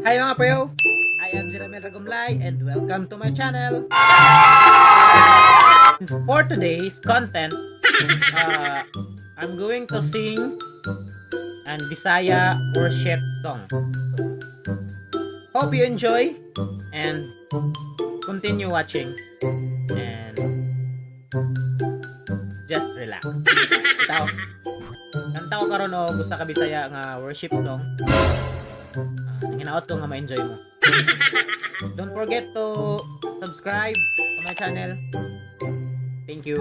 Hi, mga pre! I am Jeremy Ragumlay and welcome to my channel. For today's content, I'm going to sing an Bisaya worship song. Hope you enjoy and continue watching and just relax. Itaw, kanta ko karon og usa ka Bisaya nga worship song. Hinaot ko nga ma-enjoy mo. Don't forget to subscribe to my channel. Thank you.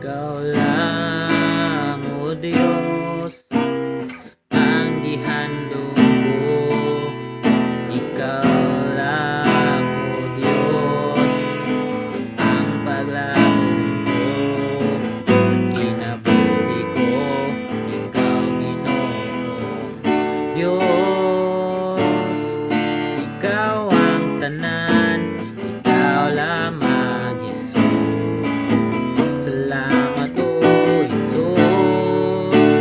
Ikaw lang, O Diyos, ang gihandom ko. Ikaw lang, O Diyos, ang paglaom ko. Kinabuhi ko, ikaw, Ginoong Diyos. Ikaw ang tanan, ikaw lamang, Jesus. Salamat, O Jesus.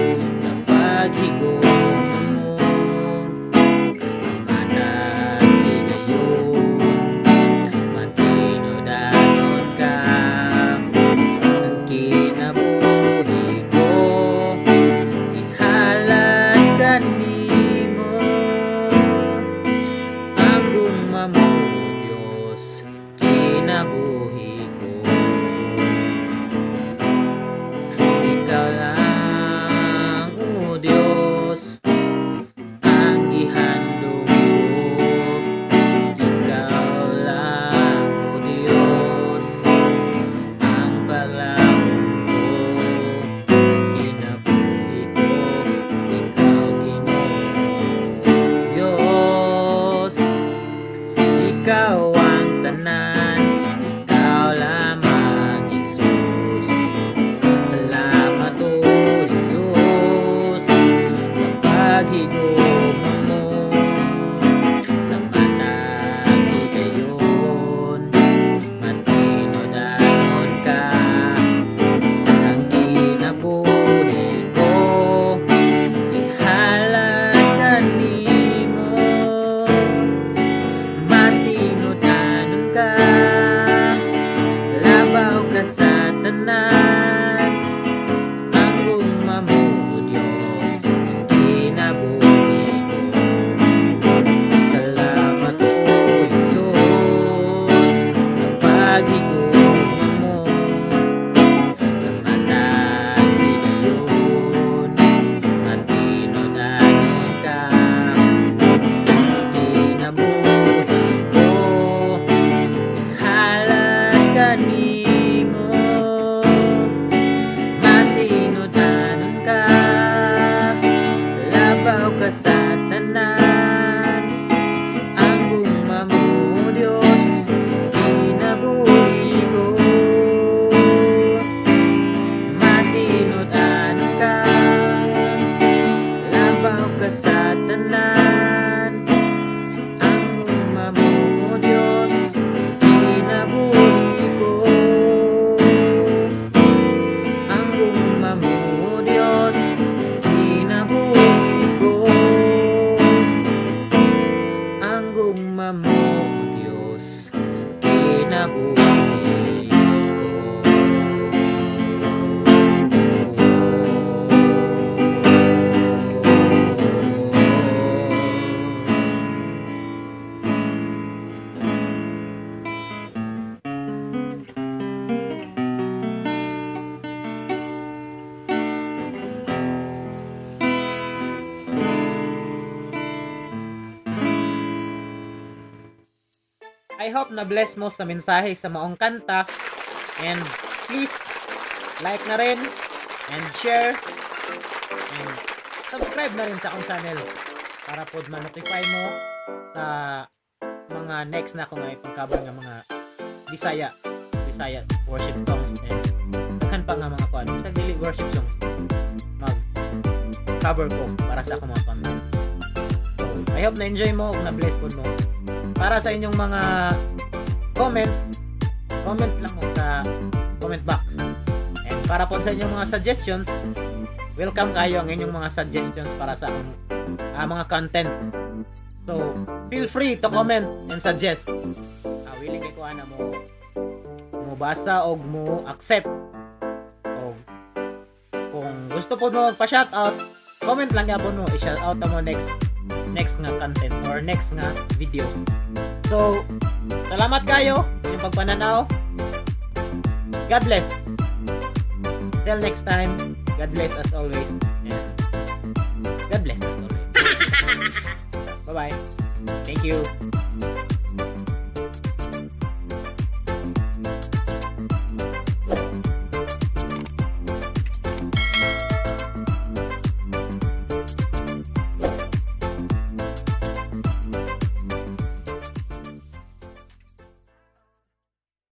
I hope na bless mo sa mensahe sa maong kanta and please like na rin and share and subscribe na rin sa akong channel para pod ma-notify mo sa mga next na akong ipang-cover nga mga Bisaya worship songs and daghan pa nga mga kuan sa dili worship songs mag cover ko para sa akong mga content. So, I hope na enjoy mo ug na bless pod mo. Para sa inyong mga comments, comment lang mo sa comment box. And para po sa inyong mga suggestions, welcome kayo ang inyong mga suggestions para sa akong mga content. So, feel free to comment and suggest. Willing kay ko ana mo mo basa og mo accept. Og kung gusto po mo magpa-shoutout, comment lang gyapon mo, i-shoutout mo next next nga content or next nga videos. So, salamat kayo inyong pagpananaw. God bless. Till next time, God bless as always. And God bless as always. Bye-bye. Thank you.